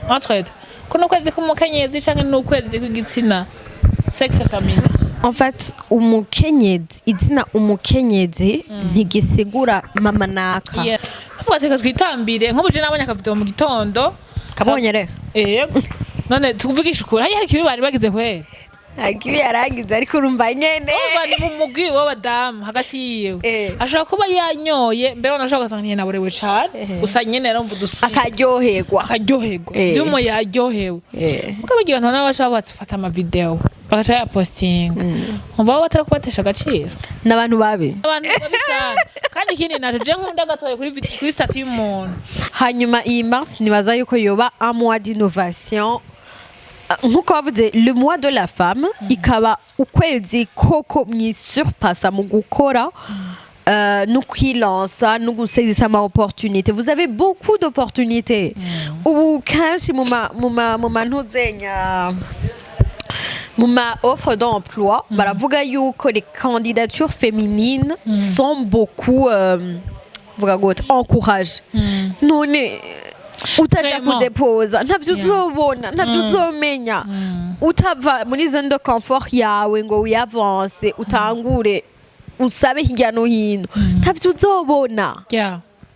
Entre ko n'ukwezi k'umukenyezi canke n'ukwezi kw'igitsina, sexe féminin? En fait, umukenyezi, izina umukenyezi ntigisigura mama naka. Yeah. Bavuga ati: "Reka twitambire." Nk'ubu je nabonye aka vidéo mu gitondo. Kabonye rero. Yego, none tukuvugisha ukuri, hari ikibi bari bagize kweri? Ntakibi yaragize, ariko urumva nyene. Urumva ni mu mugwi w'abadamu hagati yiwe. Ashobora kuba yanyoye mbere, wanashobora ugasanga ntiyanaborewe cane, gusa nyene yarumva udusuye. Akaryoherwa. Akaryoherwa. Vyumo yaryohewe. Muko bagira abantu nabo baca bafata ama vidéo, bagaca bayapostinga, umva bo batari kubatesha agaciro. N'abantu babi. Abantu babi sana. Kandi ikindi naco je nkunda gatoye kuri statut y'umuntu. Hanyuma iyi mars, nibaza yuko yoba un mois d'innovation, nkuko bavuze le mois de la femme, ikaba ukwezi koko mwisurpassa mu gukora, no kwilansa no gusezisa ama opportunité. Vous avez beaucoup d'opportunités. Ubu kenshi mu ma ntuzenya, mu ma offre d'emploi, baravuga yuko les candidatures féminines sont beaucoup vuga gute, encouragées. None utaja Vraiment. kudepoza, ntavyo uzobona, ntavyo uzomenya. Utava muri zone de confort yawe ngo wiavance, utangure usabe hirya no hino, ntavyo uzobona.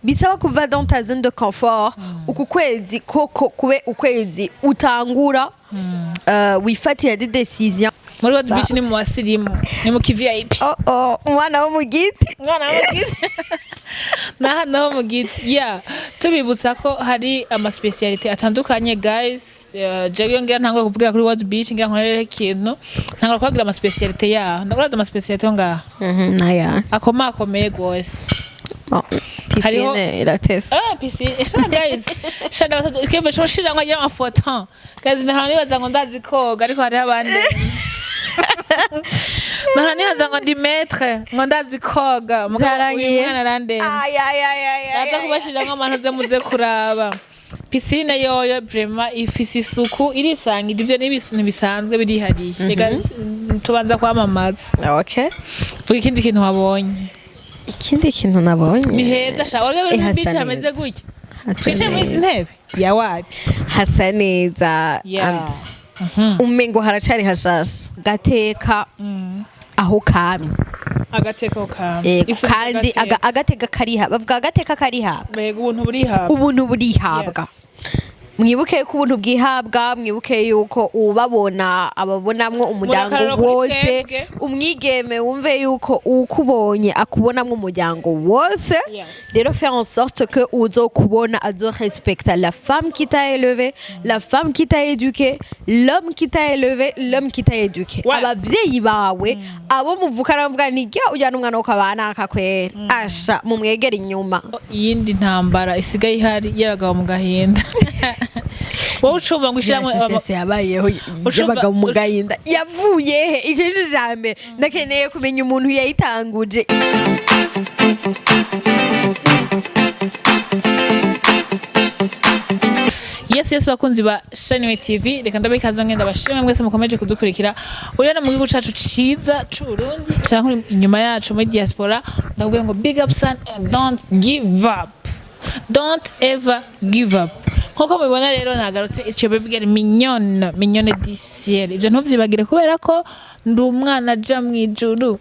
Bisaba kuva dans ta zone de confort. Uku kwezi koko kube ukwezi utangura wifatira des décisions. Muri World Beach ni mu basirimu, ni mu kiVIP. Oh, umwana wo mu giti. Umwana wo mu giti, n'ahantu ho mu giti. Yeah, tubibutsa ko hari ama spécialité atandukanye, guys. Jewe ngira ntangure kuvugira kuri World Beach, ngira nkorere ikintu, ntangura kubabwira ama spécialité yaho. Ndakuraza ama spécialité yo ngaha. Naya? Akomakomeye gose. Bon, piscine iratesa. Ah, piscine. Sha guys. Sha ndabatatu ikembe cyo shira ngo agira amafoto. Guys, nahora nibaza ngo ndazi koga, ariko hariho abandi. Nahora nibaza ngo ndi maître, ngo ndazi koga. Mugabo uyu Vyarangiye. mwana arandenze. Ay, ay, ay, ay, ay. Ndaza kubashiramwo amantu ze muze kuraba. Piscine yoyo vraiment ifise isuku, irisangije. Ivyo ni ibintu bisanzwe birihariye. Reka tubanza kwamamaza. Okay. Vuga ikindi kintu wabonye. Ikindi kintu nabonye. Ni heza sha. Wari Eh, uri hasa beach hameze neza. gutya. Hasa Twicaye muri izi neza. ntebe. Ya wapi? Hasa neza. And umengo haracari hashasha. Gateka aho kamye. Agateka kamwe. Yego, Isuku. kandi agateka. Agateka kariha, bavuga agateka karihabwa. Mbega ubuntu burihabwa. Ubuntu burihabwa. Mwibuke ko ubuntu bwihabwa, mwibuke yuko ubabona ababonamwo umuryango Murakarora kuri wose. twebwe. Umwigeme wumve yuko ukubonye akubonamwo umuryango wose. Rero faire en sorte que uzokubona azorespecta la femme qui t'a élevé, la femme qui t'a éduqué, l'homme qui t'a élevé, l'homme qui t'a éduqué. Abavyeyi bawe, abo muvukana, bavuga ni rya ujyana umwana wo kabana akakwera asha mumwegere inyuma. Iyindi ntambara isigaye ihari y'abagabo mu gahinda, wowe ucumva ngo ishyirahamwe Association yabayeho y'abagabo mu gahinda yavuye he? Icyo ni cyo mbere ndakeneye kumenya, umuntu yayitanguje. Yes, bakunzi ba Shine TV, reka ndabe ikaze, ngenda bashimwe mwese mukomeje kudukurikira. Uri hano mu gihugu cacu ciza c'u Burundi canke uri inyuma yacu muri diaspora, ndakubwira ngo big up son and don't give up, don't ever give up. Nkuko mubibona rero, nagarutse. Ico baby girl mignonne, mignonne du ciel, ivyo ntuvyibagire, kubera ko ndi umwana aja mw'ijuru,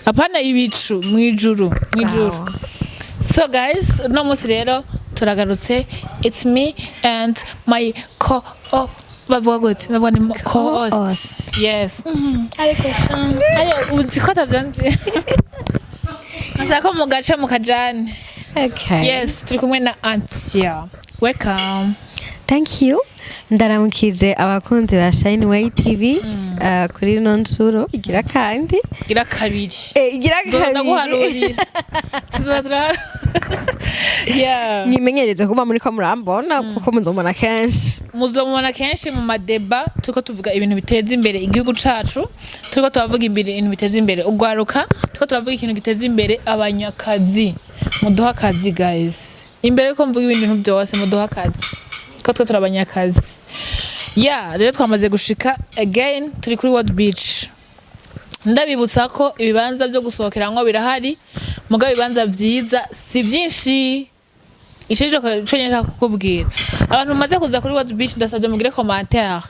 apana ibicu, mw'ijuru, mw'ijuru. Sawa. So guys, uno munsi rero turagarutse. It's me and my co, oh, bavuga gute? Bavuga ni co-host. Co-host. Yes. Ariko sha, ayo uzi ko atavyo nzi, ashaka ko mu gace mu kajane. Okay. Yes, turi kumwe na Antia. Welcome. Thank you. Ndaramukije abakunzi ba Shine Way TV kuri ino nshuro igira kandi. Gira kabiri. Igira Nzoza kabiri. Ndaguharurira, tuzoza turaharura, yeah. Mwimenyereze kuba muri ko murambona, kuko muzomubona kenshi. Muzomubona kenshi mu ma débats, turiko tuvuga ibintu biteza imbere igihugu cacu, turiko turavuga imbere ibintu biteza imbere ugwaruka, turiko turavuga ikintu giteza imbere abanyakazi. Muduha akazi guys, imbere yuko mvuga ibindi bintu byose, muduha akazi ko twe turi abanyakazi. Ya, rero twamaze gushika again, turi kuri World Beach. Ndabibutsa ko ibibanza byo gusohokeramwo birahari, mugabo ibibanza vyiza si vyinshi. Ico nico co nyene nshaka kukubwira. Abantu mumaze kuza kuri World Beach, ndasavye mugire commentaire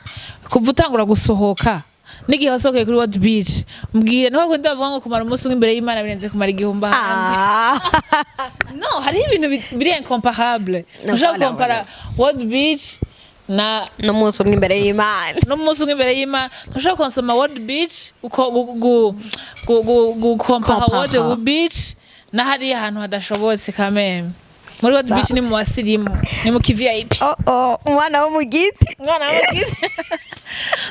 kuva utangura gusohoka n'igihe wasohokeye kuri World Beach. Mbwira, niho kundi bavuga ngo kumara umunsi umwe imbere y'Imana birenze kumara 1000 hanze. No, hariho ibintu biri incomparable. No, Ushobora voilà, gukompara World Beach na n'umunsi umwe imbere y'Imana. N'umunsi umwe imbere y'Imana. Ntushobora konsoma World Beach uko gukompara Kompara. World Beach na hariya hantu hadashobotse kameme. Muri World Beach ni mu basirimu, ni mu kiVIP. Oh, umwana wo mu giti. Mwana wo mu giti,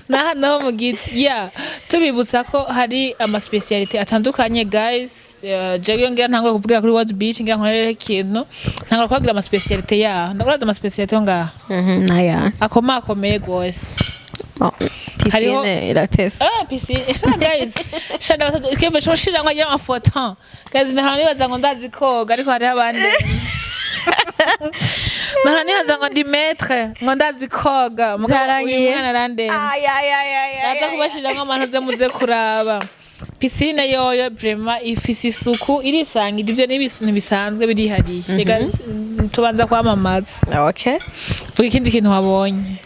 n'ahandi ho mu giti. Yeah, tubibutsa ko hari ama spécialité atandukanye, guys. Jewe ngira ntangure kuvugira kuri World Beach, ngira nkorere ikintu, ntangura kubabwira ama spécialité yaho. Ndakuraza ama spécialité yo ngaha Naya akomakomeye gose. Piscine iratesa. Ah, piscine. Sha guys. Sha ndabasabye ikembe cyo shira ngo ajya amafoto. Guys, nahora nibaza ngo ndazi koga, ariko hariho abandi. Nahora nibaza ngo ndi maître, ngo ndazi koga. Mugabo uyu Vyarangiye. mwana arandenze. Ay, ay, ay, ay, ay. Ndaza kubashiramwo abantu ze muze kuraba. Piscine yoyo vraiment ifise isuku, irisangije, ivyo ni ibintu bisanzwe birihariye. Reka tubanza kwamamaza. Okay. Vuga ikindi kintu wabonye.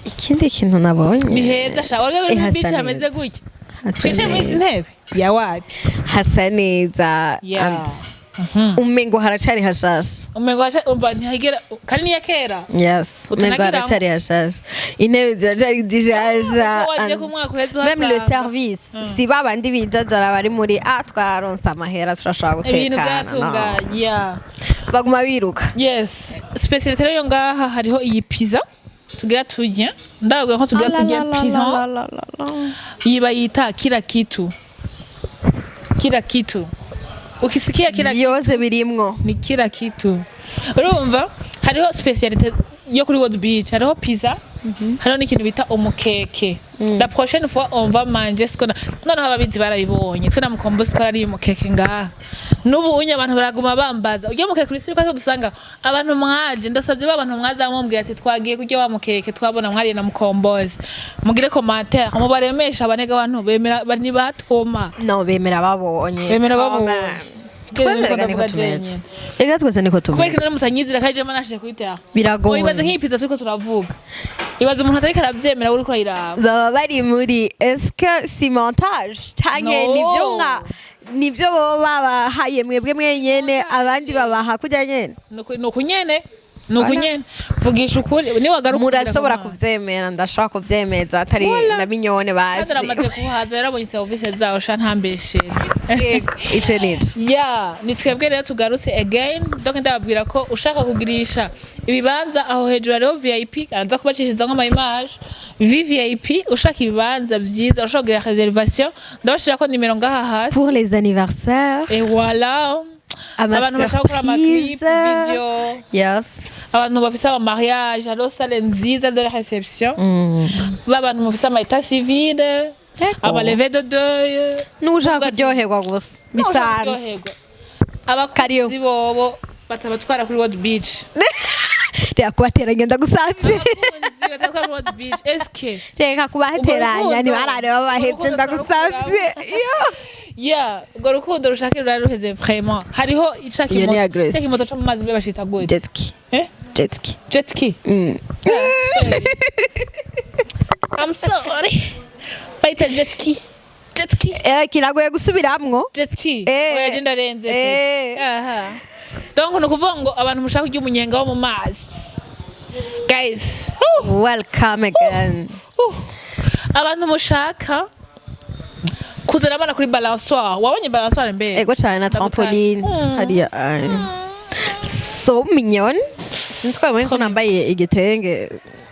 Ikindi kintu nabonye. Ni heza sha. Wari Eh, kuri hasa beach hameze neza. gutya. Hasa Twicaye muri izi neza. ntebe. Ya wapi? Hasa neza. Yeah. And umengo haracari hashasha. Umengo umva ntihagera kandi niya kera. Yes, umengo Utanagira haracari hashasha, intebe ziracari zishasha. Uko wagiye And ku mwaka uheze même le uhasanga. service, si babandi bijajara bari muri ah twararonse amahera, turashobora Ibintu gutekana, no. byatunganye, yeah. Baguma biruka. Yes, spécialité rero yo ngaha hariho iyi pizza tugira turye. Ndababwira ko tugira turye pizza. Iyi bayita kila kitu. Kila kitu, ukisikia kila Vyose birimwo. Ni kila kitu. Urumva hariho spécialité yo kuri World Beach, hariho pizza, hariho n'ikintu bita umukeke. La prochaine fois on va manger ce qu'on a. Noneho ababizi barabibonye, twe na Mukombozi twarariye umukeke ngaha. N'ubu unye abantu baraguma bambaza ujya mukeke kuri siriko. Dusanga abantu mwaje, ndasavye ba bantu mwaza mumbwira ati twagiye kurya wa mukeke twabona mwariye na Mukombozi, mugire commentaire mubaremesha abanega. Abantu bemera ni batoma. No, bemera babonye. Bemera Come babonye. on. Twese rega niko Ndavuga tumeze. jenyine. Rega twese niko Kubera tumeze. ko mutanyizira kandi jewe nashije kuri terrain. Biragoye. Ibaze nk'iyi pizza turiko turavuga, ibaze umuntu atariko aravyemera uriko urayiraba. Baba bari muri est-ce que si montage canke No. nivyo nka nivyo baba babahaye mwebwe mwenyene, abandi babaha kurya nyene? Nuku nyene, nuku nyene, vugisha ukuri niwagaruka. Murashobora kuvyemera, ndashobora kuvyemeza atari Voilà. na minyone bazi. Kandi aramaze kuhaza, yarabonye serivisi zawo sha, ntambeshere. Yego, ico nico. Ya, ni twebwe rero tugarutse again. Donc ndababwira ko ushaka kugurisha ibibanza aho hejuru hariho VIP, araza kubacishiriza nk'ama image VVIP. Ushaka ibibanza vyiza ushaka kugira réservation, ndabashira ko nimero ngaha hasi. Pour les anniversaires. Et voilà. Ama Abantu bashaka gukora ama clip surprise. video, yes abantu bafise ama mariage, hariho salle nziza de la réception. Ba bantu mufise ama état civil, ama levée de deuil. N'ushaka kuryoherwa gusa bisanzwe. Abakunzi Karibu. bobo batabatwara kuri World Beach. Reka kubateranya, ndagusavye. Abakunzi batabatwara kuri World Beach, eske Reka kubateranya. Urwo rukundo- Ntibarare babahevye. Urwo rukundo. Ndagusavye. Yo. Yeah, urwo rukundo rushaka rurari ruheze vraiment. Hariho ica Iyo ni kimoto. aggressive. Ca kimoto co mu mazi mbe bashita gute? Jet ski. Eh? Jet ski. Jet ski. Sorry. I'm sorry, bayita jet ski, jet ski. Eh, kiragoye gusubiramwo. Jet ski. Eh. Oya, je ndarenze. Eh. Aha, donc ni ukuvuga ngo abantu mushaka kurya umunyenga wo mu mazi, guys. Welcome again. Abantu mushaka kuzana abana kuri balançoire, wabonye balançoire mbere? Ego cyane, na trampoline. Hariya ay. So mignon, nitwaye ko nambaye igitenge.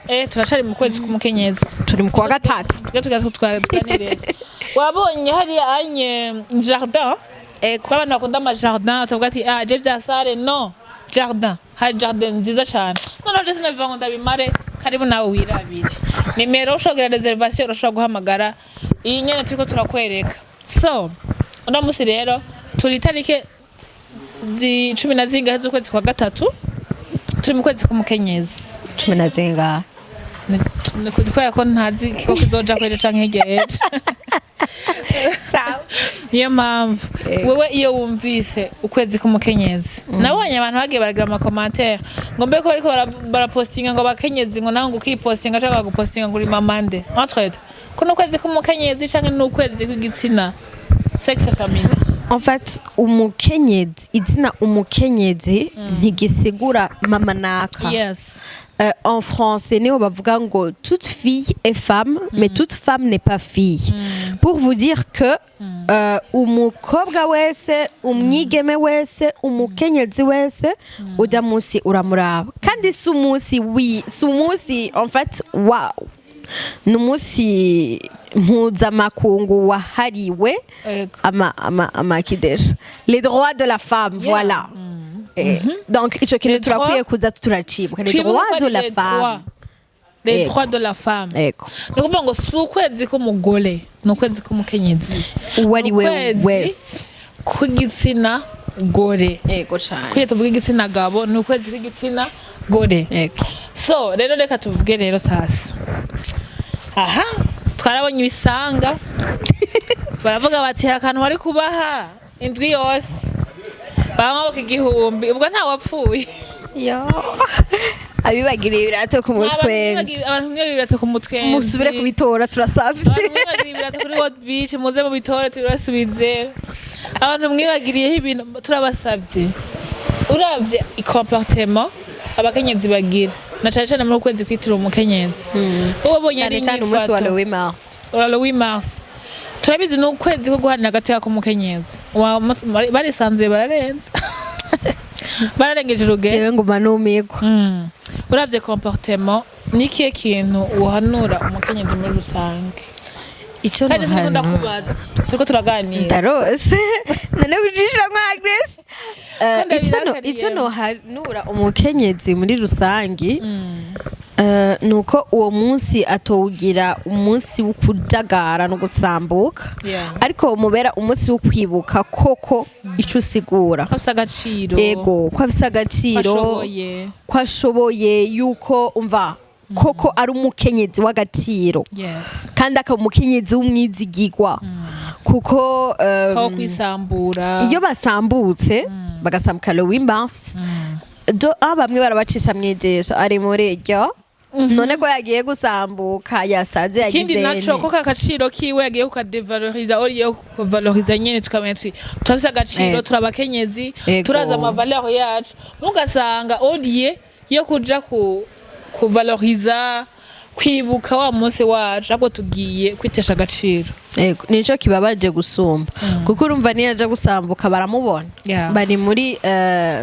Eh, turacari mu kwezi k'umukenyezi. Turi mu kwa gatatu. Tujya tuganire. Wabonye hariya anye jardin? Ego. Ko abantu bakunda ama jardin, tuvuga ati ah je vya salle no jardin, hari jardin nziza cyane. Noneho je sinabivuga ngo ndabimare. Karibu nawe wirabire. Nimero ushobora kugira réservation, urashobora guhamagara iyi nyene turiko turakwereka. So uno musi rero turi itarike zi cumi na zingahe z'ukwezi kwa gatatu, turi mu kwezi k'umukenyezi. Cumi na zingahe? Ni kubera ko ntazi ko kizoja kwejo canke hirya y'ejo. Sawa. Niyo mpamvu wewe iyo wumvise ukwezi k'umukenyezi, nabonye abantu bagiye baragira ama commentaires ngo mbe ko bariko barapostinga ngo abakenyezi, ngo nawe ngo ukipostinga cyangwa bagupostinga ngo uri mamande. Entre ko n'ukwezi k'umukenyezi canke n'ukwezi kw'igitsina, sexe féminin? En fait, umukenyezi, izina umukenyezi ntigisigura mama naka. En français niho bavuga ngo toute fille est femme, mais toute femme n'est pas fille, pour vous dire que umukobwa wese, umwigeme wese, umukenyezi wese, ujya munsi uramuraba. Kandi si umunsi wi si umunsi, en fait, wow, ni umunsi mpuzamakungu wahariwe ama kidesha les droits de la femme. Voilà. Donc ico kintu Les turakwiye kuza turacibuka, les Twibuke droits ko de ari la les femme. droits. Les droits de la femme. Ni ukuvuga ngo si ukwezi k'umugore, ni ukwezi k'umukenyezi. Uwo ari we Ukwezi wese. kw'igitsina gore. Ego cane. Kugira tuvuge igitsina gabo, ni ukwezi kw'igitsina gore. So rero reka tuvuge rero sasa. Aha twarabonye ibisanga, baravuga bati hari akantu bari kubaha indwi yose, bamaboko 1000, ubwo nta wapfuye. Yo, abibagiriye ibirato ku mutwe. Abantu mwibagiye ibirato ku mutwe, musubire kubitora, turasavye. Abantu mwibagiriye ibirato kuri World Beach, muze mubitore tubibasubize. Abantu mwibagiriyeho ibintu, turabasavye. Uravye i comportement abakenyezi bagira, na cane cane muri ukwezi kwitira umukenyezi, wowe ubonye cyane ari cyane umunsi wa inyifato. le 8 mars. Wa le 8 mars, turabizi, ni ukwezi ko guharanira agateka k'umukenyezi. Barisanzuye, bararenze, bararengeje urugero. Jewe nguma numigwa. Uravye comportement, ni ikihe kintu wohanura umukenyezi muri rusange? Ico Kandi siniko nohanura- ndakubaza, turiko turaganira. Ndarose none kujisha nka Grace. Kandi Ico abirakariye. nohanura umukenyezi muri rusangi, nuko uwo munsi atowugira umunsi wo kujagara no gusambuka, ariko mubera umunsi wo kwibuka koko ico usigura. Ko afise agaciro. Ego, ko afise agaciro. Ashoboye. Ko ashoboye, yuko umva koko ari umukenyezi w'agaciro, kandi akaba umukenyezi w'umwizigirwa, kuko ko kwisambura. Iyo basambutse, bagasambuka le 8 mars, do ah, bamwe barabacisha mwijesho ari muri iryo, none ko yagiye gusambuka, yasaze, Ikindi yagize naco, ko kakaciro kiwe yagiye kukadevaloriza, oriye kuvaloriza nyene, tukamenya tuti turafise agaciro, turabakenyezi, turazi ama valeurs yacu. Mugasanga oriye yo kuja ku kuvaloriza, kwibuka wa munsi wacu, ahubwo tugiye kwitesha agaciro. Ego, nico kibabaje gusumba, kuko urumva niyo aja gusambuka baramubona, bari muri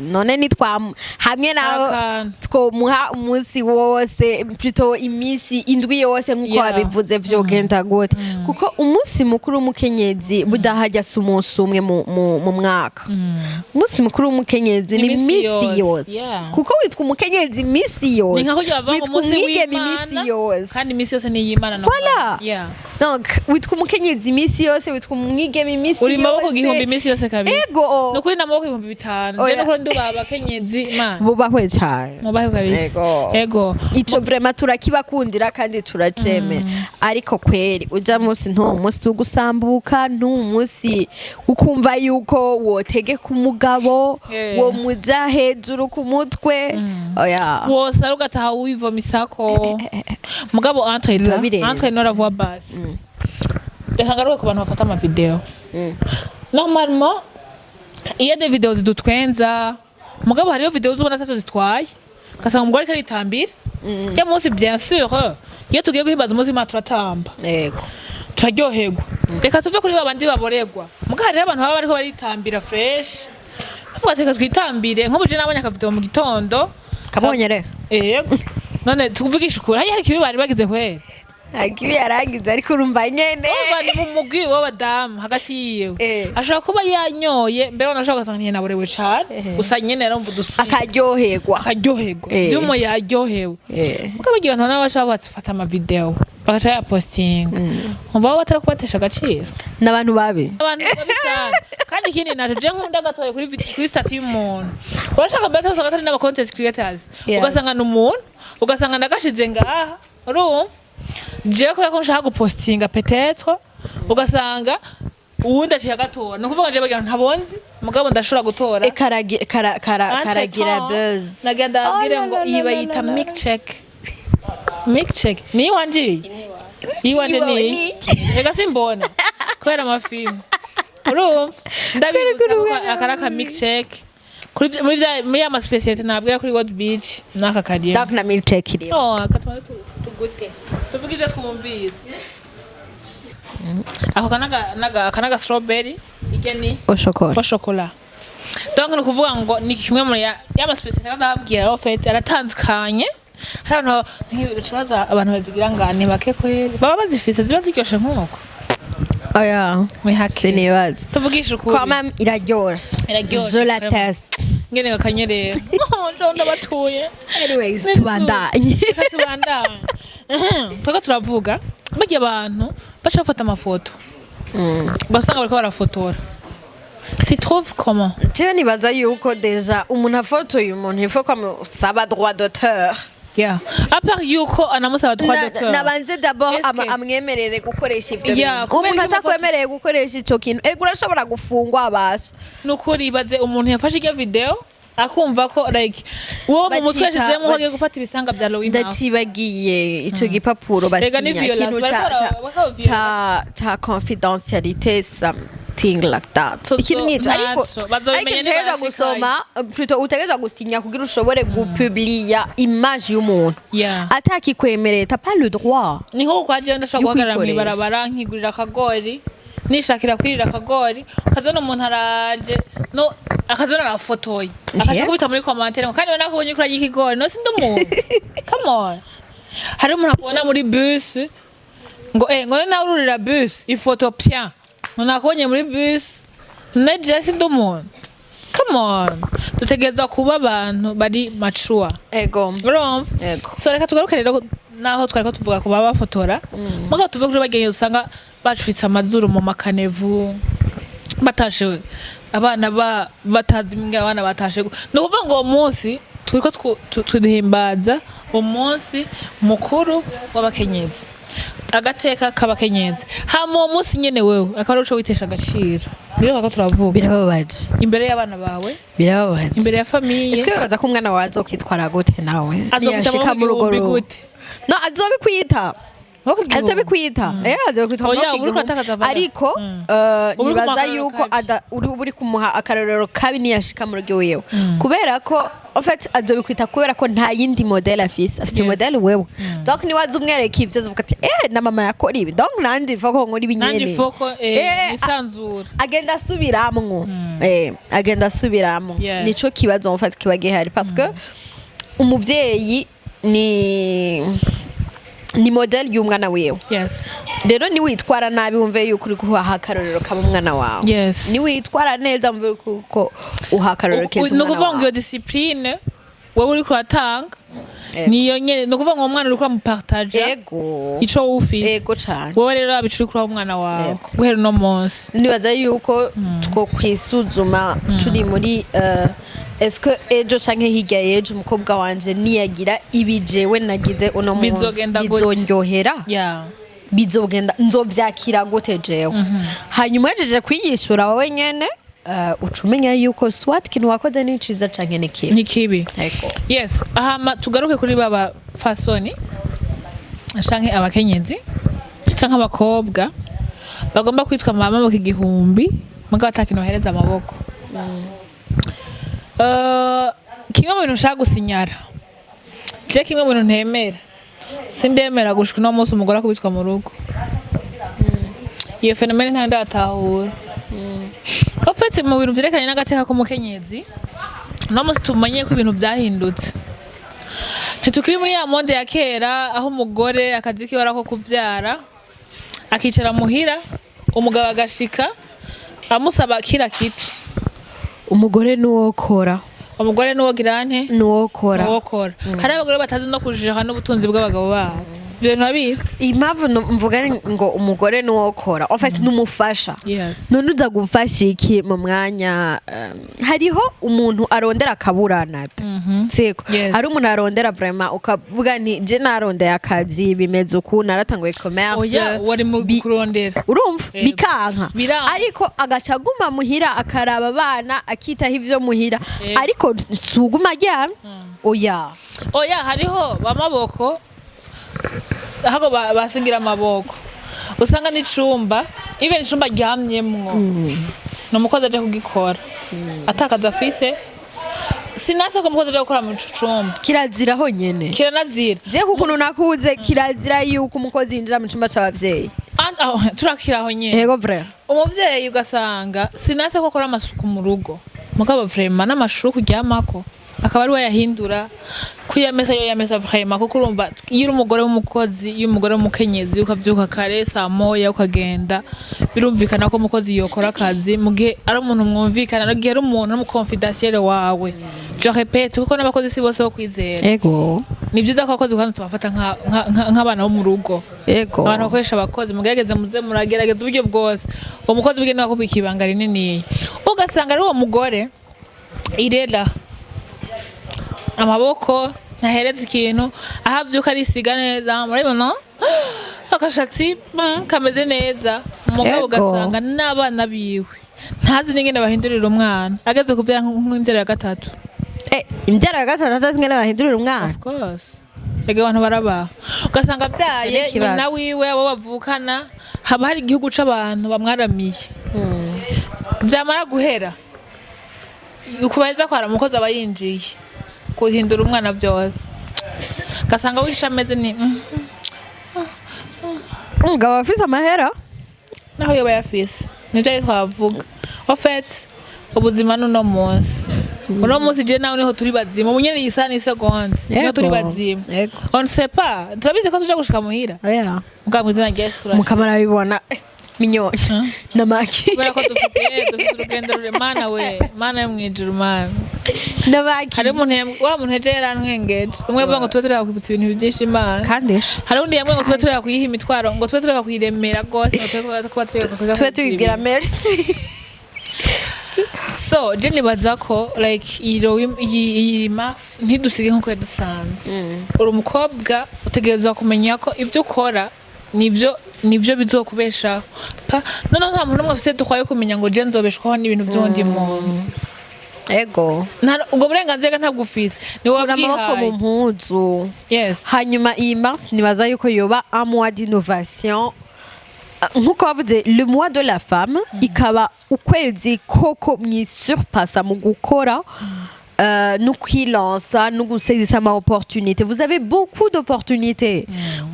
none nitwa hamwe naho Akantu. twomuha umunsi wose, plutôt iminsi indwi yose nkuko wabivuze, vyogenda gute? Kuko umunsi mukuru w'umukenyezi budahajya si umunsi umwe mu mwaka. Umunsi mukuru w'umukenyezi ni Ni imisi imisi yose. yose, kuko witwa umukenyezi imisi yose, Ni nka kurya bavuga ngo witwa umunsi umwigeme imisi w'Imana, yose. kandi imisi yose ni iy'Imana. Voilà. Donc witwa umukenyezi imisi yose, witwa umwigeme imisi Uri maboko yose. 1000 imisi yose kabisa. Ego. Nukuri n'amaboko 5000. Je Oya. nukuri ndubaha abakenyezi, Imana. Bubahwe cyane. Mubahe kabisa. Ego. Ego. Ico vraiment turakibakundira kandi turacemera, ariko kweri uja munsi ntuwo munsi wo gusambuka, ntuwo munsi ukumva yuko wotegeka umugabo, wo muja hejuru ku mutwe, oya. Wosara ugataha wivomisako, mugabo entre Biba birenze. entre no la voix basse. Reka ngaruke ku bantu bafata ama vidéos. Normalement iyo des vidéos zidutwenza, mugabo hariyo vidéo zubona ataco zitwaye, ugasanga umugore ariko aritambira rya munsi. Bien sûr, iyo tugiye guhimbaza umunsi w'Imana turatamba, turaryoherwa. Reka tuve kuri babandi baboregwa, muga hariho abantu baba bariko baritambira fresh, bavuga ati reka twitambire. Nk'ubu je nabonye aka vidéo mu gitondo. Kabonye rero. Yego, none tukuvugisha ukuri, hariya hari ikibi bari bagize kweri? Akibi yarangize, ariko urumva nyene. Urumva ni mu mugwi w'abadamu hagati yiwe, ashobora kuba yanyoye mbere, wanashobora ugasanga ntiyanaborewe cane, gusa nyene yarumva udusimba, akaryoherwa. Akaryoherwa. Vy'umu yaryohewe. Mugabo igihe abantu nabo baca bafata ama vidéos bagaca bayapostinga, umva bo batari kubatesha agaciro. N'abantu babi. Abantu babi sana. Kandi ikindi naco je nkunda gatoye kuri statut y'umuntu, urashaka mbere usanga atari n'aba content creators, ugasanga ni umuntu, ugasanga ndagashize ngaha, urumva jewe kubera ko nshaka gupostinga, peut-être Ugasanga uwundi aciye agatora. Ni ukuvuga nje bagira ntabonzi, mugabo ndashobora gutora. Karagira buzz. Nagenda ndababwire Oh, ngo la, la, iyi la, bayita la, la. milkshake. Milkshake ni iwanje, iyi iwanje Iwawe ni ni iyi. iki? Reka simbona kubera amafilmu, urumva ndabibuza ko aka ari aka milkshake kuri muri ya ma spécialité nabwira kuri World Beach n'aka kariyemo. Donc na milkshake irimo. Oh, akatuma tugute tuvuge ibyo twumvise. Ako kanaga strawberry, ijya ni Au chocolat. Au chocolat. Donc ni ukuvuga ngo ni kimwe muri ya ma spécialité ndababwira. En fait aratandukanye. Hari abantu nk'ikibazo, abantu bazigira ngo ni bake kweri baba bazifise, ziba ziryoshe nk'uko. Oya. Wihake. Sinibaza. Tuvugishe ukuri. Quand même iraryoshe. Iraryoshe, Je la vraiment. teste. Ngene gakanyerera. Oh, njo ndabatuye. Anyways, tubandanye. Reka tubandanye. Twako turavuga barya abantu baca bafata amafoto, ugasanga bariko barafotora. Tu trouves comment? Jewe nibaza yuko déjà umuntu afotoye umuntu, il faut ko amusaba droit d'auteur. Yeah, à part yuko anamusaba droit d'auteur. Nabanze d'abord Est-ce que- amwemerere gukoresha ivyo Yeah, bintu. kubera Umuntu ko atakwemereye gukoresha ico kintu, erega urashobora gufungwa abasha. Nukuri ibaze umuntu yafashe iryo video akumva ko like uwo mu mutwe yashizemo ko agiye gufata ibisanga bya Louis Mouth. Ndacibagiye ico gipapuro Rega ni basinya, violence, ikintu bariko bariko ca confidentialité, something like that. Ikintu nk'ico, ariko ntaco. Bazobimenya ariko utegerezwa nibashikayo. gusoma, plutôt utegerezwa gusinya kugira ushobore gupubliya image y'umuntu. Atakikwemereye, t'as pas le droit. Ni nko kwa jewe ndashobora Yo guhagarara kwikoresha. mw'ibarabara nkigurira akagori, nishakira kwirira akagori, ukazona umuntu araje no akazona arafotoye, akaca kubita muri commentaire ngo kandi we nakubonye kurarya ikigori. No sindi umuntu? Come on. Hari umuntu akubona muri bus ngo ngo nawe ururira bus, ifoto pya, ngo nakubonye muri bus. Ne je sindi umuntu? Come on, dutegerezwa kuba abantu bari mature. Ego. Urumva? Ego. So reka tugaruke rero naho twari ko tuvuga ku baba bafotora, mugabo tuve kuri bagenzi usanga bacuritse amazuru mu makanevu, batashe abana batazi ingene abana batashe. Ni ukuvuga ngo uwo munsi turiko tuduhimbaza umunsi mukuru w'abakenyezi, agateka k'abakenyezi, hama uwo munsi nyene wewe akaba ari uco witesha agaciro. Niyo kako turavuga. Birababaje. Imbere y'abana bawe, Birababaje. imbere ya famille. Ese wibaza ko umwana wawe azokwitwara gute nawe Azokwita niyashika amaboko muri urwo igihumbi rugo? gute? No, azobikwita. Amaboko igihumbi. Azobikwita, azobikwita Oya, amaboko uba uriko igihumbi. uratakaza valeur. Ariko Uba uri kumuha nibaza akarorero yuko kabi. uri kumuha akarorero kabi niyashika mu rugo iwiwe, kubera ko en fait azobikwita kubera ko nta yindi modèle afise. Afise modèle wewe. Donc niwaza umwereka ivyo, azovuga ati: "Eh, na mama yakora ibi, donc nanje il faut ko nkora ibi Nanje nyene." ifoko nisanzura. Agenda asubiramwo, agenda asubiramwo. Nico kibazo en fait kiba gihari, parce que umuvyeyi ni modèle y'umwana wiwe. Rero niwitwara nabi, wumve yuko uri guha akarorero kaba umwana wawe. Niwitwara neza, wumve yuko uha akarorero keza Ni umwana ukuvuga ngo iyo wawe. discipline wowe uriko uratanga niyo nyene, ni ukuvuga ngo uwo mwana uriko uramupartaja ico wowe ufise. Ego cane. Wowe rero abica uriko uraha umwana wawe guhera uno munsi. Nibaza yuko two kwisuzuma turi muri est-ce que ejo canke hirya y'ejo umukobwa wanje niyagira ibi jewe nagize uno munsi, Bizogenda gute? bizondyohera? Bizogenda, nzovyakira gute jewe? Hanyuma uhejeje kwiyishura wowe nyene, uca umenya yuko soit ikintu wakoze ni ciza canke ni kibi. Ni kibi. Ego. Yes. Ahama tugaruke kuri baba fasoni canke abakenyezi canke abakobwa bagomba kwitwa mama mu igihumbi, mugabo atakintu bahereza amaboko. Kimwe mu bintu nshaka gusinyara je, kimwe mu bintu ntemera, sindemera gushika uno munsi umugore akubitwa mu rugo. Iyo phénomène ntayo ndatahura. En fait mu bintu vyerekeranye n'agateka k'umukenyezi, uno munsi tumenye ko ibintu vyahindutse. Ntitukiri muri ya monde ya kera aho umugore akazi kiwe ari ako kuvyara, akicara muhira, umugabo agashika amusaba kira kitu. Umugore nuwokora. Umugore nuwo girante. Nuwokora. Nuwokora. Hari abagore batazi no kujira n'ubutunzi bw'abagabo babo. Ibyo ntabizi. Impamvu mvuga ngo umugore niwokora, en fait n'umufasha. None uza gufasha iki mu mwanya hariho umuntu arondera akaburana, siko? Yes. Hari umuntu arondera vraiment ukavuga nti je narondeye akazi, bimeze uku, naratanguye commerce. Oya, wari mu kurondera. Urumva? Yego. Bikanka. Biranse. Ariko agaca aguma muhira, akaraba abana, akitaho ivyo muhira. Yego. Ariko suguma aryamye, oya. Oya, hariho bamaboko ahubwo basingira amaboko, usanga n'icumba, even icumba aryamyemwo ni umukozi aje kugikora, atakaza afise. Sinase ko umukozi aje gukora mu ico cumba. Kirazira honyene. Kiranazira. Je kukuntu nakuze, kirazira yuko umukozi yinjira mu cumba c'abavyeyi. Aho turakira aho nyene. Yego, vrai. Umuvyeyi ugasanga sinase ko akora amasuku mu rugo, mugabo vraiment n'amashuri kuryamako akaba ari we yahindura, kuyamesa yo yamesa vraiment, kuko urumva iyo uri umugore w'umukozi, iyo umugore w'umukenyezi ukavyuka kare saa moya ukagenda, birumvikana ko umukozi yokora akazi mu gihe ari umuntu mwumvikana, mu gihe ari umuntu w'umu confidentiel wawe. Je répète, kuko n'abakozi si bose bo kwizera. Ni vyiza ko abakozi kandi tubafata nk'abana bo mu rugo. Abantu bakoresha abakozi, mugerageze muze muragerageza uburyo bwose uwo mukozi bwe niwe akubika ibanga rinini. Ugasanga ari uwo mugore irera amaboko, ntahereza ikintu, aho avyuka arisiga neza, murabibona akashatsi kameze neza, umugabo ugasanga n'abana biwe ntazi n'ingene bahindurira umwana ageze kuvyara nk'imvyaro ya gatatu. Eh, imbyaro ya gatatu atazi ingene bahindurira umwana? Of course. Ega abantu barabaha, ugasanga abyaye Ico ni ikibazo. nyina wiwe, abo bavukana, haba hari igihugu c'abantu bamwaramiye. Byamara guhera ukubaheza kwara, umukozi aba yinjiye guhindura umwana byose, ugasanga wishe ameze ni Umugabo afise amahera. Naho yoba yafise, nivyo ari twavuga. En fait ubuzima n'uno munsi, uno munsi je nawe niho turi bazima, ubu nyene iyi saha n'isegonda niho turi bazima. On ne sait pas, turabizi ko tuja gushika muhira. Oya. Mugabo mw'izina rya Yesu turashika. Mukamara bibona minyoni namaki. Kubera ko dufite urugendo rure. Mana we, Mana yo mwijuru, Mana. Namaki. Hari umuntu wa muntu ejo yarantwengeje, umwe avuga ngo tube tureba kwibutsa ibintu byinshi Imana. Kandisha. Hari undi yambwiye ngo tube tureba kuyiha imitwaro, ngo tube tureba kuyiremera rwose, ngo tube kuba tureba kuja tube tubibwira merci. So je nibaza ko like iyi mars ntidusige nkuko yadusanze. Uri umukobwa, utegerezwa kumenya ko ibyo ukora nivyo bizokubeshaho. Pa noneho nta muntu n'umwe afise droit yo kumenya ngo je nzobeshwaho n'ibintu vy'uwundi muntu. Ubwo burenganzira ntabwo ufise, ni wowe Kura amaboko mu wabwihaye. mpuzu. Hanyuma iyi mars nibaza yuko yoba un mois d'innovation. Nkuko bavuze le mois de la femme, ikaba ukwezi koko mwisurpassa mu gukora, no kwilansa no gusezisa ama opportunité. Vous avez beaucoup d'opportunités.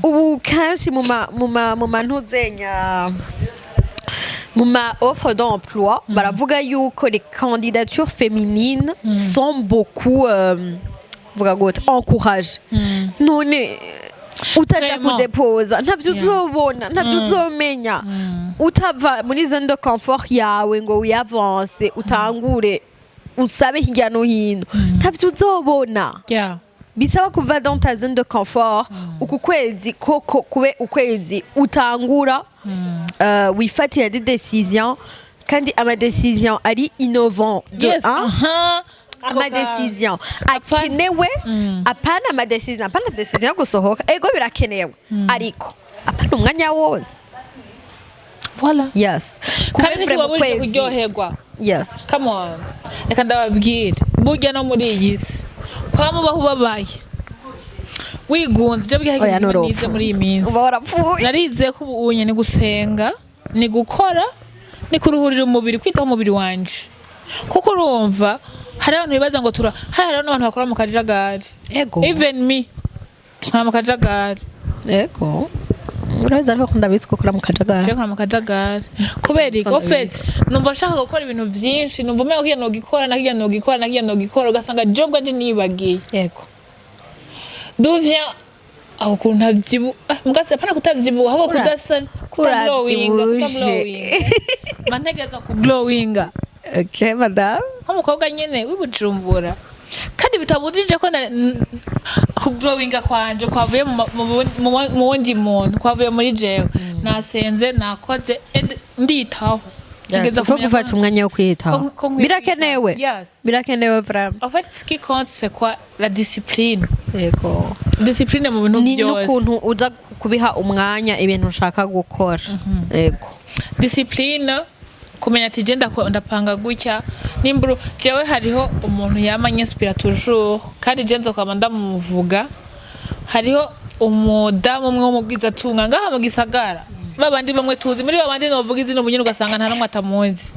Ubu kenshi mu ma ntuzenya, mu ma offre d'emploi, baravuga yuko les candidatures féminines sont beaucoup vuga gute, encouragées. None utaja Vraiment. kudepoza, ntavyo uzobona, ntavyo uzomenya. Utava muri zone de confort yawe ngo wiavance, utangure usabe hirya no hino, ntavyo uzobona. Bisaba kuva dans ta zone de confort. Uku kwezi koko kube ukwezi utangura wifatira des décisions, kandi ama décision ari innovant de un Ako ama décision akenewe, apana ama décision, apana décision yo gusohoka. Ego birakenewe, ariko apana umwanya wose. Voilà. Yes, kube Kandi vraiment ntiwabujije ukwezi. kuryoherwa. Come on, reka ndababwire, burya no muri iyi si kwa mubaho ubabaye, wigunze, ibyo bwiha Oya, ikintu nuropfa. nize muri iyi minsi. Uba warapfuye. Narize ko ubu unye ni gusenga, ni gukora, ni kuruhurira umubiri, kwitaho umubiri wanje, kuko urumva hari abantu bibaza ngo tura hariho n'abantu bakora mu kajagari. Even me nkora mu kajagari. Ego, urabizi, ariko ndabizi ko ukora mu kajagari. Je nkora mu kajagari kubera iki? En fait numva nshaka gukora ibintu vyinshi, numva umengo kirya nogikora na kirya nogikora na kirya nogikora, ugasanga je ubwanje nibagiye d'où vient aho ukuntu ntavyibu mugase apana kutavyibuha, ahubwo kudasa, kutaglowinga. Uravyibushe. Kutaglowinga, mba ntegerezwa kuglowinga Okay, madame. Nk'umukobwa nyene w'iBujumbura kandi. Kandi bitabujije ko kugrowinga kwanje kwavuye mu wundi muntu, kwavuye muri jewe. Nasenze, nakoze and nditaho. Ntegereza Yes, faut kumenya gufata umwanya wo kwiyitaho. Ko nkwiye Birakenewe. kwiyitaho. Yes. Birakenewe vraiment. En fait, ce qui compte, c'est quoi? La discipline. Yego. Discipline mu bintu Ni byose. n'ukuntu uza kubiha umwanya ibintu ushaka gukora, yego. Discipline, kumenya ati je ndapanga gutya. Nimbura jewe hariho umuntu yama anyinspira toujours, kandi je nzokwama ndamuvuga. Hariho umudamu umwe w'umubwizatunga ngaha mu gisagara, babandi bamwe tuzi, muri babandi novuga izina ubu nyene ugasanga nta n'umwe atamuzi.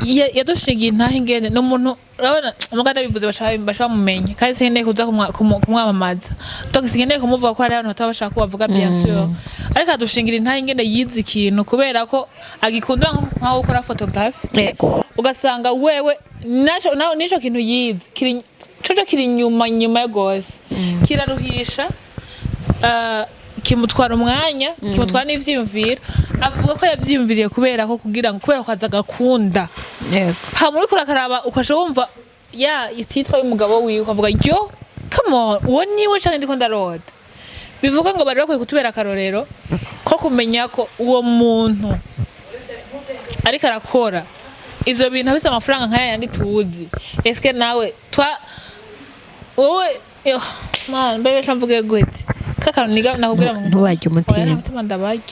Yadushingiye intahe ingene ni umuntu, urabona umuganda ndabivuze baca bamumenya, kandi sinkeneye kuza kumwamamaza, donc sinkeneye kumuvuga ko hari abantu bataba bashaka ko bavuga, bien sûr. Ariko adushingira intahe ingene yize ikintu kubera ko agikunda, nkaho ukora photographe, ugasanga wewe naco nico kintu yize kiri coco kiri inyuma nyuma gose, kiraruhisha, kimutwara umwanya, kimutwara n'ivyiyumviro. Avuga ko yavyiyumviriye kubera ko kugira ngo kubera ko aza agakunda. Hama uriko urakaraba ukaca wumva ya ititwa y'umugabo wiwe, ukavuga: "Yo, come on, uwo niwe canke ndiko ndarota?" Bivuga ngo bari bakwiye kutubera akarorero ko kumenya ko uwo muntu ariko arakora ivyo bintu afise amafaranga nk'aya yandi tuzi. Eske nawe twa wowe, yo man, mbebe mvuge gute kakantu niga nakubwira ngo Ntubarye oya, umutima. Mutima ndabarya.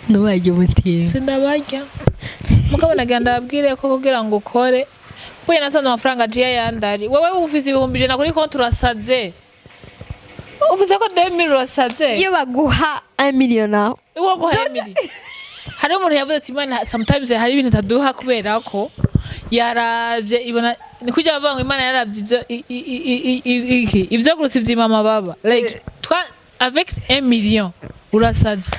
Ntubarye umutima. Sindabarya, mugabo nagira ndababwire ko kugira ngo ukore kuya nasanze amafaranga agiye yandari, wowe ufise 100,000 kuri konti urasaze, ufise ko 2000 urasaze. Iyo baguha 1 million nawe? Uwo guha Emily, hariho umuntu yavuze ati Imana sometimes hari ibintu itaduha kubera ko yaravye ibona ni kujya bavuga ngo Imana yaravye ivyo iki ivyo gurutse ivyima amababa. Like toi avec 1 million urasaze,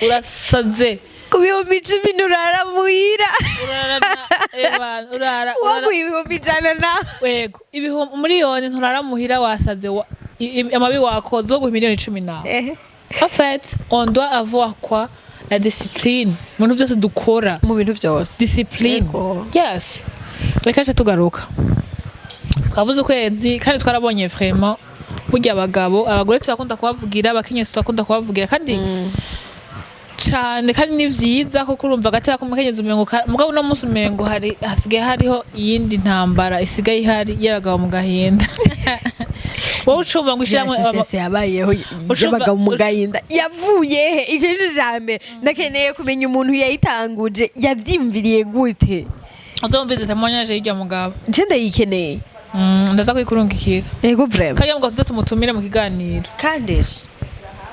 urasaze. Ku 10,000 nturara muhira. Urara urara. Uwo 100,000 nawe? Yego, ibihumbi miliyoni nturara muhira, wasaze, amabi wakoze. Wo guha 10 miliyoni nawe? En fait, on doit avoir quoi? La discipline mu bintu byose dukora. Mu bintu byose. Discipline. Yego. Yes, reka ce tugaruka. Twavuze ukwezi kandi twarabonye vraiment burya abagabo, abagore turakunda kubavugira, abakenyezi turakunda kubavugira kandi cane, kandi ni vyiza kuko urumva agateka k'umukenyezi umengo mugabo uno munsi umengo hari hasigaye hariho iyindi ntambara isigaye ihari y'abagabo mu gahinda. Wowe ucumva ngo ishyirahamwe Association yabayeho y'abagabo mu gahinda yavuye he? Ico nico ca mbere ndakeneye kumenya, umuntu yayitanguje yavyiyumviriye gute? Uzumvize témoignage y'irya mugabo. Je ndayikeneye. Ndaza kuyikurungikira. Ego vraiment. Kajya mugabo tuze tumutumire mu kiganiro. Kandi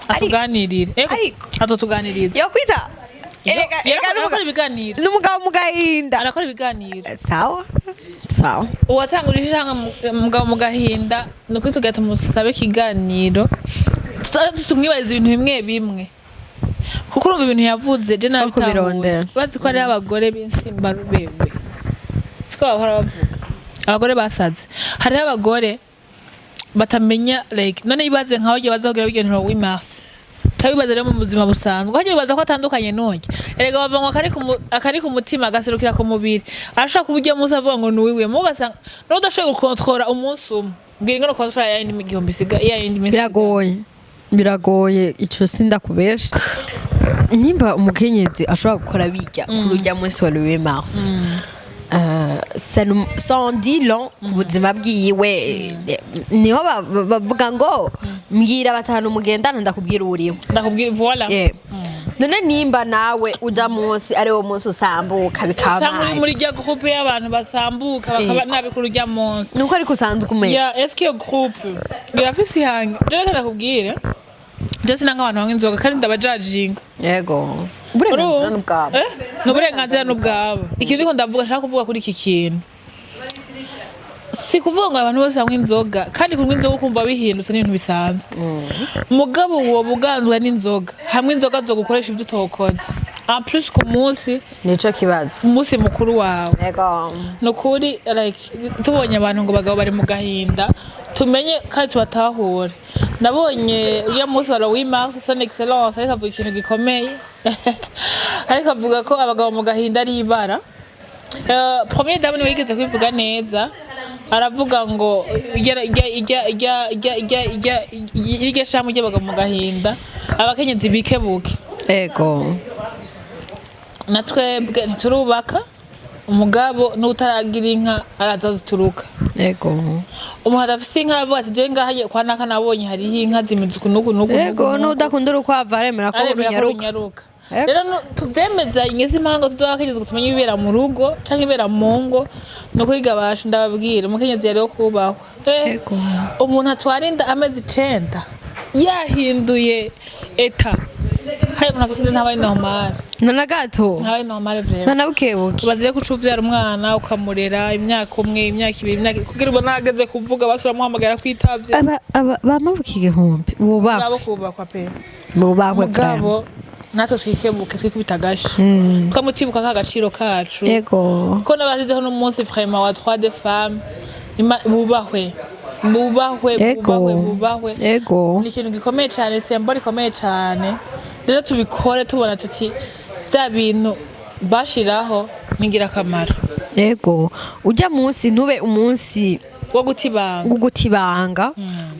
Atuganirire. Ego, ariko azotuganiriza. Yokwita erega erega. Arakora ibiganiro. N'umugabo mu gahinda. Arakora ibiganiro. Sawa sawa. Uwatangurije ishyirahamwe mugabo mu gahinda, ni ukuri tugahita tumusabe ikiganiro, tumwibariza ibintu bimwe bimwe, kuko urumva ibintu yavuze je nabitahuye. Kubirondera. Bazi ko hariho abagore b'insimbarubebe, siko bahora bavuga, abagore basaze. Hariho abagore batamenya, like none ibaze nkaho bagiye baza kugira bigenura 8 mars, cyangwa wibaza rero mu buzima busanzwe hajya wibaza ko atandukanye n'urya. Erega bava ngo akari ku mutima agaserukira ku mubiri. Arashobora kuba ujya munsi avuga ngo nuwiwe mugasanga n'udashoboye gukontorora umunsi umwe, mbwira ingano kontorora ya yindi igihumbi isiga ya yindi minsi. Biragoye, biragoye, ico sindakubesha. Nimba umukenyezi ashobora gukora bijya kuri urya munsi wa le mars, ça en dit long ku buzima bwiwe. Niho bavuga ngo mbwira batanu mugendana ndakubwira uwuriwe. Ndakubwira, voilà. Yeah. None nimba nawe uja munsi ari wo munsi usambuka bikaba Cyangwa uri muri rya groupe y'abantu basambuka bakaba nabi kuri urya munsi. Nuko ariko usanzwe umeze. Ya, est-ce que iyo groupe irafise ihange? Je reka ndakubwire, je sinanga abantu banywa inzoga kandi ndabajajinga. Yego, uburenganzira n'ubwabo. Eh? Ni uburenganzira n'ubwabo. Ikintu ndiko ndavuga, nshaka kuvuga kuri iki kintu, si kuvuga ngo abantu bose banywa inzoga, kandi kunywa inzoga ukumva bihindutse n'ibintu bisanzwe. Mugabo uwo buganzwa n'inzoga, hamwe inzoga zo gukoresha ibyo utokoze, en plus ku munsi Nico kibazo. umunsi mukuru wawe. Yego. Ni ukuri, like tubonye abantu ngo bagabo bari mu gahinda, tumenye kandi tubatahure. Nabonye iyo munsi wa 8 mars, son excellence ariko avuga ikintu gikomeye, ariko avuga ko abagabo mu gahinda ari ibara. Première dame niwe yigeze kubivuga neza. Aravuga ngo ijya ijya ijya ijya ijya ijya ijya irya shamu ry'abagabo mu gahinda, abakenyezi bikebuke. Na twebwe ntiturubaka, umugabo n'utaragira inka araza aho zituruka. Umuntu adafise inka aravuga ati: "Je ngaha kwa naka nabonye hariho inka zimeze uku n'uku n'uku." N'udakunda urukwavu aremera ko aremera ko runyaruka. Runyaruka. Rero tuvyemeza ingezi impanga tuzoba abakenyezi ngo tumenye ibibera mu rugo canke ibibera mu ngo. Ni ukuri gabasha, ndababwira, umukenyezi yariho kubahwa. Umuntu atwara inda amezi 9 yahinduye état, hari umuntu afise inda ntaba ari normal. Na na gato. Ntaba ari normal vraiment. Na na bukebuke. Ubaze ko uca uvyara umwana ukamurera imyaka umwe, imyaka 2, imyaka, kugira ubona ageze kuvuga, basi uramuhamagara kwitavye. Aba bamabuka igihumbi bubahwe. Abo kubakwa pe. Bubahwe. Mugabo natwe twikebuke, twikubita agashi, twamutibuka ka gaciro kacu, ko n'abashizeho n'umunsi vraiment wa droit des femmes. Bubahwe, bubahwe. Bubahwe, bubahwe. Ni ikintu gikomeye cyane, symbole ikomeye cyane. Rero tubikore tubona tuti bya bintu bashiraho ni ingirakamaro. Ujya munsi ntube umunsi wo guta ibanga. Wo guta ibanga,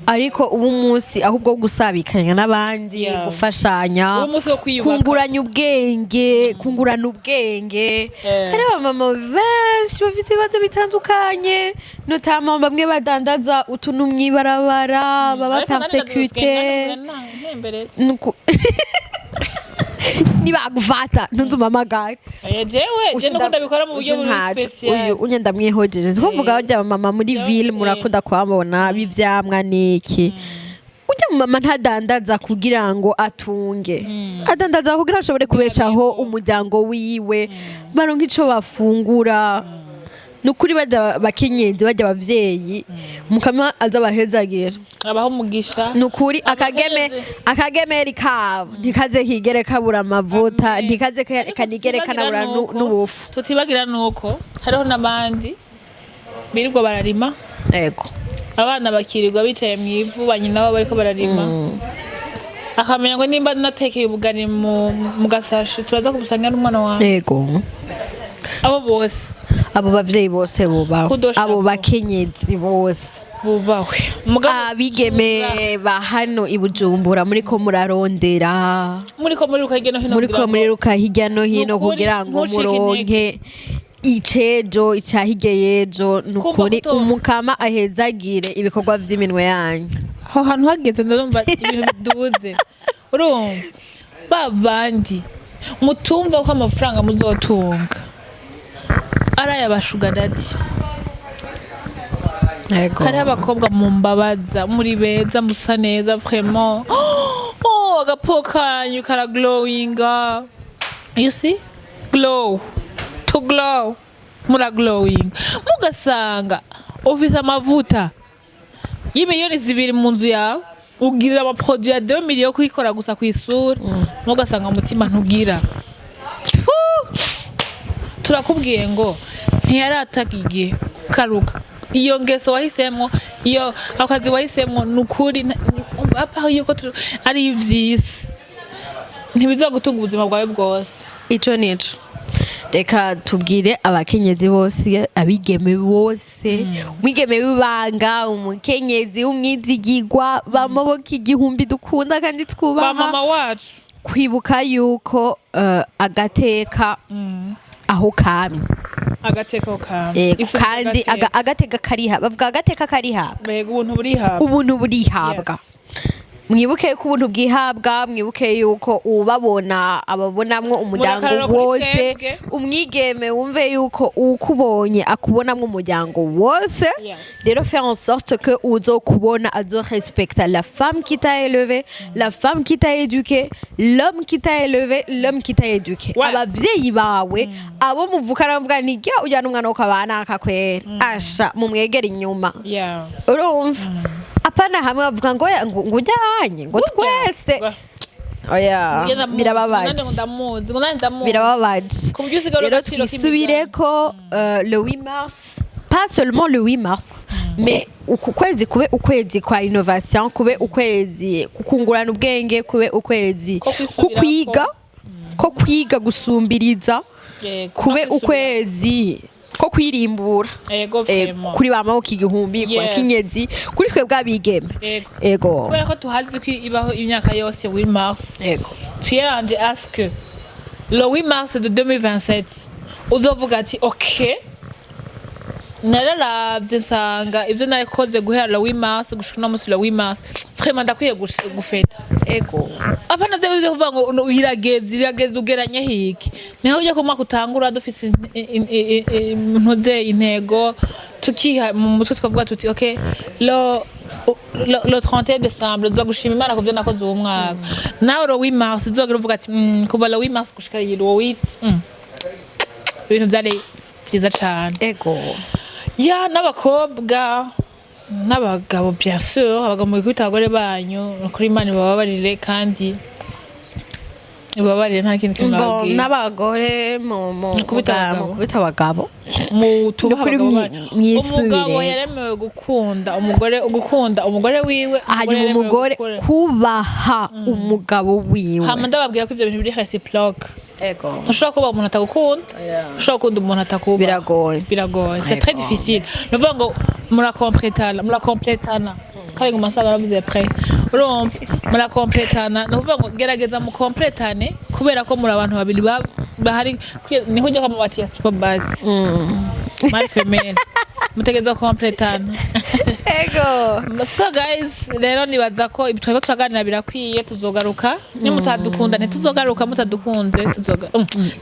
ariko uba umunsi ahubwo wo gusabikanya n'abandi, gufashanya, uwo munsi wo kwiyubaka. Kunguranya ubwenge, kungurana ubwenge. Hari abamama benshi bafite ibibazo bitandukanye, notamment bamwe badandaza utuntu mw'ibarabara, baba Ariko nanjye persécuté. Ntemberetse. Nibagufata ntunzumamagaye. Jewe je nuko ndabikora mu buryo buri spécial. Uyu unye ndamwihojeje, twavuga bajya mama muri ville, murakunda kuhabona b'ivyamwa niki. Ujya mu mama ntadandaza kugira ngo atunge, adandaza kugira ashobore kubeshaho umuryango wiwe, baronke ico bafungura. Ni ukuri bajya bakenyezi, bajya abavyeyi, mukama aza abahezagira. Abaho umugisha. Ni ukuri akageme akagemeri kabo ntikaze kigere kabura amavuta, ntikaze kanigere kanabura n'ubufu. Tutibagira nuko hariho n'abandi birirwa bararima, abana bakirirwa bicaye mu ivu, ba nyina babo bariko bararima, akamenya ngo nimba natekeye ubugari mu gasashi turaza kubusanga n'umwana wawe. Abo bose. Abo bavyeyi bose bubaho. Kudosha abo bo. Bakenyezi bose. Bubahwe. Mugabo abigeme ba hano i Bujumbura muriko murarondera, muriko muriruka hirya no hino muriko kugira ngo muriruka hirya no hino Nukuri, kugira ngo ntucike muronke icejo ica hirya y'ejo, nukuri kuto- umukama ahezagire ibikorwa vy'iminwe yanyu. Aho hantu hageze ndumva ibintu biduze. Urumva ba bandi mutumva ko amafaranga muzotunga ari aya ba sugar daddy. Hariho abakobwa mumbabaza, muri beza, musa neza vraiment. Oh, agapo kanyu karaglowinga, you see, glow to glow, mura glowing, mugasanga ufise amavuta y'imiliyoni 2 mu nzu yawe, ugira ama produit ya 2 millions kuyikora gusa kw'isura, mugasanga umutima ntugira. Puh! Turakubwiye ngo ntiyarataga igihe karuka iyo ngeso wahisemo, iyo akazi wahisemo. Ni ukuri apaho yuko ari ivy'isi, ntibizogutunga ubuzima bwawe bwose. Ico nico. Reka tubwire abakenyezi bose, abigeme bose, umwigeme w'ibanga, umukenyezi w'umwizigirwa, bamaboko igihumbi dukunda kandi ba twubaha, mama wacu, kwibuka yuko agateka aho kamye. Agateka kamwe. Yego, kandi agateka kariha, bavuga agateka karihabwa. Mbega ubuntu burihabwa. Ubuntu burihabwa. Mwibuke ko ubuntu bwihabwa, mwibuke yuko ubabona ababonamwo umuryango Murakarara kuri wose. twebwe. Umwigeme wumve yuko ukubonye akubonamwo umuryango wose. Rero faire en sorte que uzokubona azorespecta la femme qui t'a élevé, la femme qui t'a éduqué, l'homme qui t'a élevé, l'homme qui t'a éduqué, abavyeyi bawe, abo muvukana, bavuga nti jya ujyana umwana wo kabana akakwera asha mumwegere inyuma. Urumva, apana hamwe bavuga ngo oya, ngo ujyanye ngo twese oya. Njye ndamuzi, Birababaje. nanjye ngo ndamuzi, ngo nanjye ndamuzi. Birababaje. Ku buryo usigaye Rero agaciro k'imigani. twisubireko le 8 mars, pas seulement le 8 mars, mais uku kwezi kube ukwezi kwa innovation, kube ukwezi kukungurana ubwenge, kube ukwezi Ko kwisubirako. kukwiga, ko kwiga gusumbiriza, Yego, kube no kwisubirako. ukwezi ko kwirimbura. Ego, vraiment. Kuri ba maboko igihumbi, ku bakenyezi, kuri twebwe abigeme. Ego. Ego. Kubera ko tuhazi ko ibaho imyaka yose 8 mars, twiyaranje à ce que le 8 mars de 2027 uzovuga ati: "Ok, nararavye nsanga ivyo narikoze guhera le 8 mars gushika uno musi le 8 mars, vraiment ndakwiye gufeta." Apana vyo kuvuga ngo no, irageze, irageze, ugeranye hiki niho ujya ku mwaka utangura dufise ntuze intego, tukiha mu mutwe, tukavuga tuti: "Ok, le 31 décembre nza gushima Imana ku byo nakoze uwo mwaka." Nawe le 8 mars uzogira uvuga ati: "Kuva le 8 mars gushika le 8, ibintu vyari vyiza cane." Ya, n'abakobwa n'abagabo, bien sûr, abagabo mubikubita abagore banyu, ni ukuri Imana ibababarire, kandi ibababarire, nta kindi kintu Bon, nababwira. N'abagore mu Mukubita abagabo. Mukubita abagabo. Mutubahe Nukuri abagabo banyu. mwisubire. Umugabo yaremewe gukunda umugore, gukunda umugore wiwe, umugore Hanyuma yaremewe umugore kubaha umugabo wiwe. Hama ndababwira ko ivyo bintu biri réciproque. Ntushobora kuba umuntu atagukunda, ushobora gukunda umuntu atakubaha. Biragoye. Biragoye, c'est très difficile. Ni ukuvuga ngo murakompletana, murakompletana kandi ngo masaga baravuze près, urumva murakompletana. Ni ukuvuga ngo gerageza mukompletane, kubera ko muri abantu babiri bahari niho ujya kwamabati ya superbus mâle femelle, mutegereza kompletana. So guys, rero nibaza ko ibi twariko turaganira birakwiye. Tuzogaruka nimutadukunda, ntituzogaruka mutadukunze, tuzoga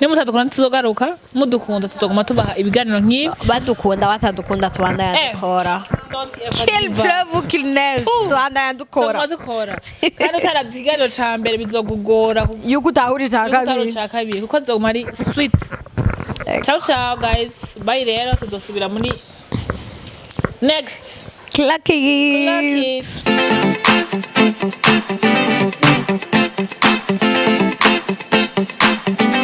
nimutadukunda ntituzogaruka, mudukunda tuzoguma tubaha ibiganiro nk'ibi. Badukunda batadukunda, tubandanya dukora. Don't ever Qu'il give up. pleuve ou qu'il neige, tubandanya dukora. Tuzoguma dukora, kandi utaravye ikiganiro ca mbere bizogugora Yuko utahura ica yuko utahura kabiri. ica kabiri, kuko zoguma ari sweet. Ciao ciao guys, bye. Rero tuzosubira muri next. Clack it. Lucky.